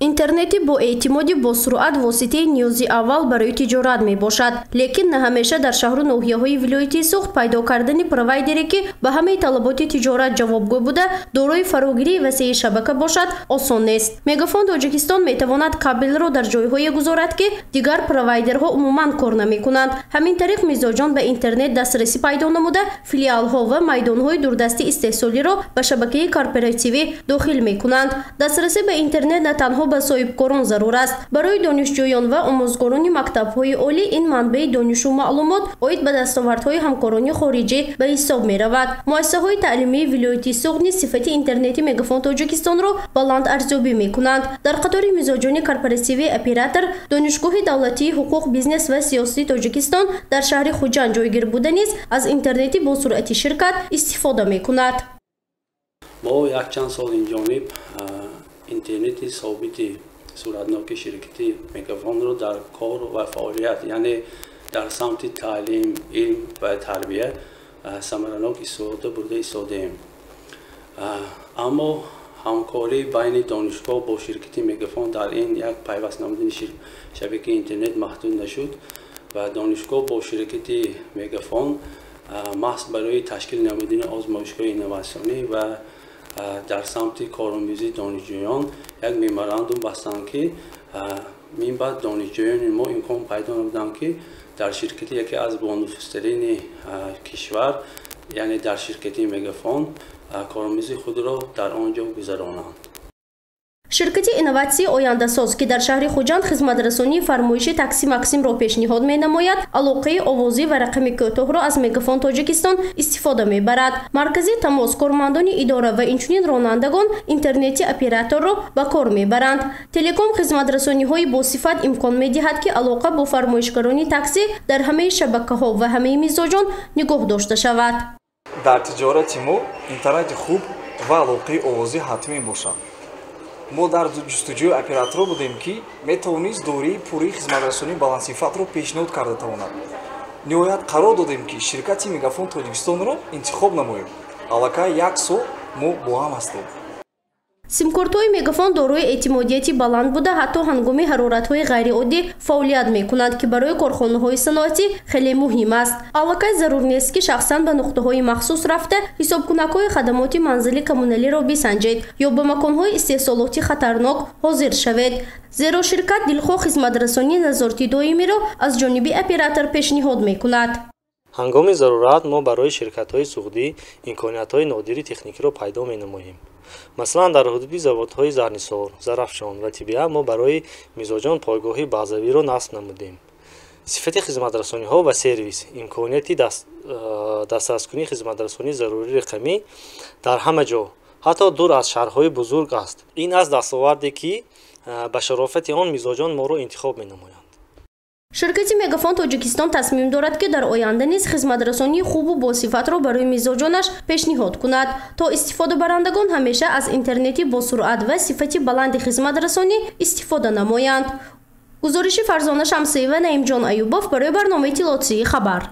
Интернети бо эътимоди босуръат воситаи ниёзи аввал барои тиҷорат мебошад. Лекин на ҳамеша дар шаҳру ноҳияҳои вилояти Суғд пайдо кардани провайдере, ки ба ҳамаи талаботи тиҷорат ҷавобгӯ буда, дорои фарогирии васеи шабака бошад, осон нест. Мегафон Тоҷикистон метавонад кабелро дар ҷойҳое гузорад, ки дигар провайдерҳо умуман кор намекунанд. Ҳамин тариқ мизоҷон ба интернет дастрасӣ пайдо намуда, филиалҳо ва майдонҳои дурдасти истеҳсолиро ба шабакаи корпоративӣ дохил мекунанд. Дастрасӣ ба интернет на танҳо ба соҳибкорон зарур аст. Барои донишҷӯён ва омӯзгорони мактабҳои олӣ ин манбаи донишу маълумот оид ба дастовардҳои ҳамкорони хориҷӣ ба ҳисоб меравад. Муассисаҳои таълимии вилояти Суғд низ сифати интернети Мегафон Тоҷикистонро баланд арзёбӣ мекунанд. Дар қатори мизоҷони корпоративии оператор Донишгоҳи давлатии ҳуқуқ, бизнес ва сиёсии Тоҷикистон дар шаҳри Хуҷанд ҷойгир буда низ аз интернети бо суръати ширкат истифода мекунад. Мо якчанд сол инҷониб интернети собити суратноки ширкати Мегафонро дар кор ва фаъолият, яъне дар самти таълим, илм ва тарбия самаранок истифода бурда истодаем. Аммо ҳамкорӣ байни донишгоҳ бо ширкати Мегафон дар ин як пайваст намудани шабакаи интернет маҳдуд нашуд ва донишгоҳ бо ширкати Мегафон маҳз барои ташкил намудани озмоишгоҳи инноватсионӣ ва дар самти коромӯзии донишҷӯён як меморандум бастанд, ки минбаъд донишҷӯёни мо имкон пайдо намуданд, ки дар ширкати яке аз бонуфузтарини кишвар, яъне дар ширкати Мегафон, коромӯзии худро дар он ҷо гузаронанд. Ширкати инноватсии ояндасоз, ки дар шаҳри Хуҷанд хизматрасонии фармоиши такси Максимро пешниҳод менамояд, алоқаи овозӣ ва рақами кӯтоҳро аз Мегафон Тоҷикистон истифода мебарад. Маркази тамос, кормандони идора ва инчунин ронандагон интернети операторро ба кор мебаранд. Телеком хизматрасониҳои босифат имкон медиҳад, ки алоқа бо фармоишгарони таксӣ дар ҳамаи шабакаҳо ва ҳамаи мизоҷон нигоҳ дошта шавад. Дар тиҷорати мо интернети хуб ва алоқаи овозӣ ҳатмӣ бошад. Мо дар ҷустуҷӯи операторо будем, ки метавонист дораи пурраи хизматрасонии баландсифатро пешниҳод карда тавонад. Ниҳоят қарор додем, ки ширкати Мегафон Тоҷикистонро интихоб намоем. Аллакай як сол мо бо ҳам ҳастем. Симкортҳои Мегафон дорои эътимодияти баланд буда, ҳатто ҳангоми ҳароратҳои ғайриоддӣ фаъолият мекунанд, ки барои корхонаҳои саноатӣ хеле муҳим аст. Аллакай зарур нест, ки шахсан ба нуқтаҳои махсус рафта ҳисобкунакҳои хадамоти манзили коммуналиро бисанҷед ё ба маконҳои истеҳсолоти хатарнок ҳозир шавед, зеро ширкат дилхоҳ хизматрасонии назорати доимиро аз ҷониби оператор пешниҳод мекунад. Ҳангоми зарурат мо барои ширкатҳои суғдӣ имкониятҳои нодири техникиро пайдо менамоем. Масалан, дар ҳудуди заводҳои Зарнисор, Зарафшон ва Тибия мо барои мизоҷон пойгоҳи базавиро насб намудем. Сифати хизматрасониҳо ва сервис, имконияти дастраскунии хизматрасонии зарурии рақамӣ дар ҳама ҷо, ҳатто дур аз шаҳрҳои бузург аст. Ин аст дастоварде, ки ба шарофати он мизоҷон моро интихоб менамоянд. Ширкати Мегафон Тоҷикистон тасмим дорад, ки дар оянда низ хизматрасонии хубу босифатро барои мизоҷонаш пешниҳод кунад, то истифодабарандагон ҳамеша аз интернети босуръат ва сифати баланди хизматрасонӣ истифода намоянд. Гузориши Фарзона Шамсиева, Наимҷон Аюбов барои барномаи иттилоотии «Хабар».